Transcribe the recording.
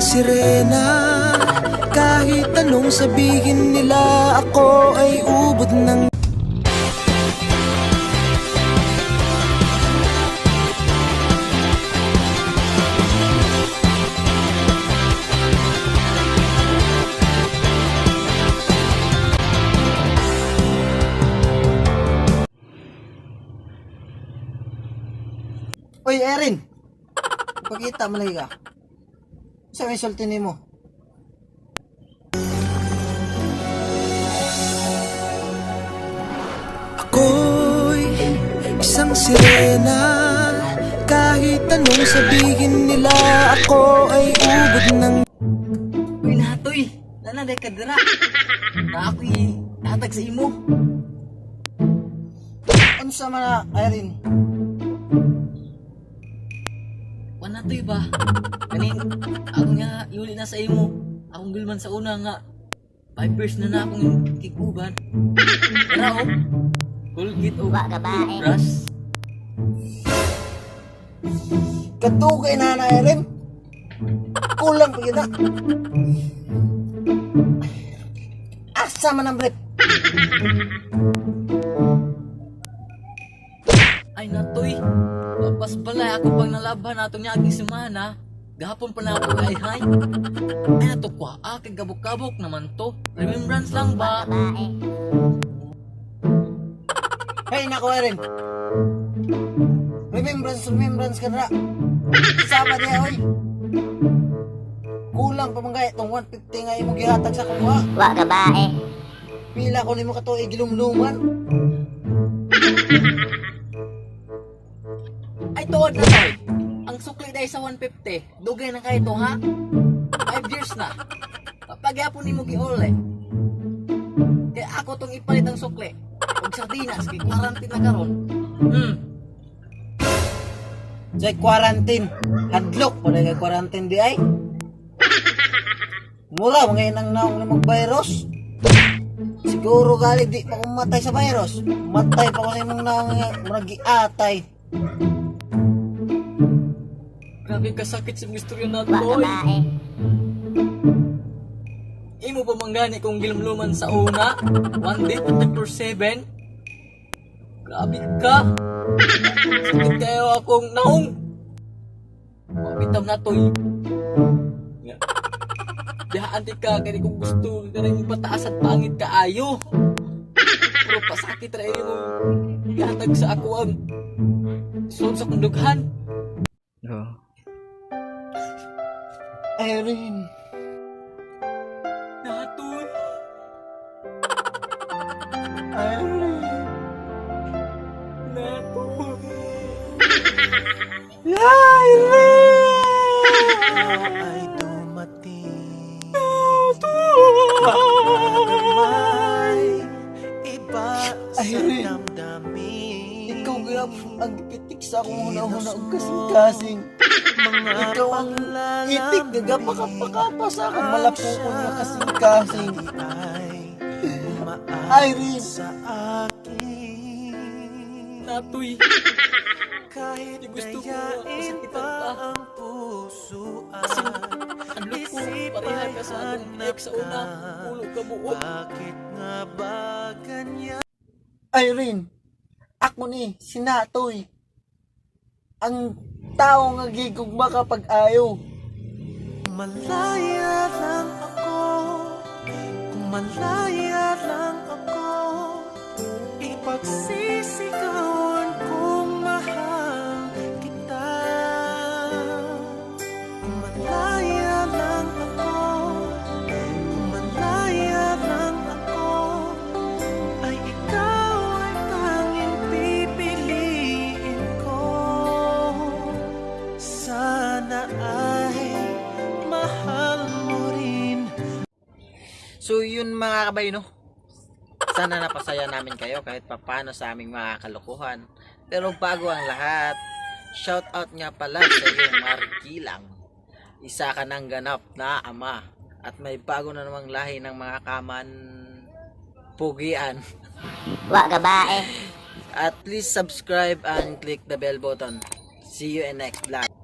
sirena. Kahit anong sabihin nila, ako ay ubod ng Oy, Erin! Pagkita mo lagi ka. Sa may sulti nimo? Ako'y isang sirena. Kahit anong sabihin nila, ako ay ubod ng Uy, natoy! Nanaday ka dira! Na ako'y natag sa imo. Unsa man na, Erin? Wa natoy ba? Kaning, ako nga iuli na sa imo. Akong gulman sa una nga. 5 years na na akong kikuban. Tara oh. Colgate o toothbrush. Kadugay na na, Erin. Kulang pa kita. Asa man ang brief? Ay natoy. Lapas balay ako pang nalaban atong niaging semana. Gahapon pa na ako ay hay. Ay nato kwa, ah, kay gabok-gabok naman to. Remembrance lang ba? Hey, nako, Erin. Remembrance, remembrance ka na. Sama niya, oy. Kulang pa man gaya itong 150 nga imong gihatag sa kuha. Wa ka ba eh? Pila ko nimo katuig gilumluman. Ay tuod na toy. Ang sukli dahil sa 150, dugay na kayo to ha? 5 years na. Pagyapon nimo giuli. Kaya ako tong ipalit ang sukli. Og sardinas kay quarantine na karon. Sa quarantine. Hadlok pa kay quarantine di ay. Mura mga inang naong na mag-virus. Siguro gali di pa ko matay sa virus. Matay pa ko sa imong naong nga murag giatay. Grabe kasakit sa misteryo na Wa ka toy. ba eh? Imo pa man gani kung gilumluman sa una. 1 day 24/7. Grabe ka. Sakit kayo akong naong. Mabitam na toy. Nga. Dihaan di ka, kaya kung gusto, kaya yung pataas at pangit ka ayo. Pero pasakit ra imo. Gihatag sa ako ang suod sa kong dughan. Erin. Natoy. Erin. Natoy. ay dumating. May iba sa Irene. damdamin. Ikaw gyapon ang gipitik sa akong una-una og kasing-kasing. Mga Ikaw ang itik nga gapakapakapa sa akong malapukon nga kasing-kasing. ay umaabot Irene. sa akin. Natoy. Kahit Di gusto ko dayain masakitan pa ka. ang puso at Adlok ko, pareha ka sa akong ex sa una. Ulo ka buo. Bakit nga ba ganyan? Irene, ako ni, si Natoy. Ang tao nga gigugma kapag ayaw. Malaya lang ako. Kung malaya lang ako, ipagsisigawan kong mahal kita. Kung malaya lang ako. Kung malaya lang ako, ay ikaw ay tanging pipiliin ko. Sana ay mahal mo rin. So yun mga kabay no. Sana napasaya namin kayo kahit papano sa aming mga kalokohan. Pero bago ang lahat, shout out nga pala sa iyo Markilang. Isa ka ng ganap na ama at may bago na namang lahi ng mga kaman pugian. Wa ka ba eh? At please subscribe and click the bell button. See you in next vlog.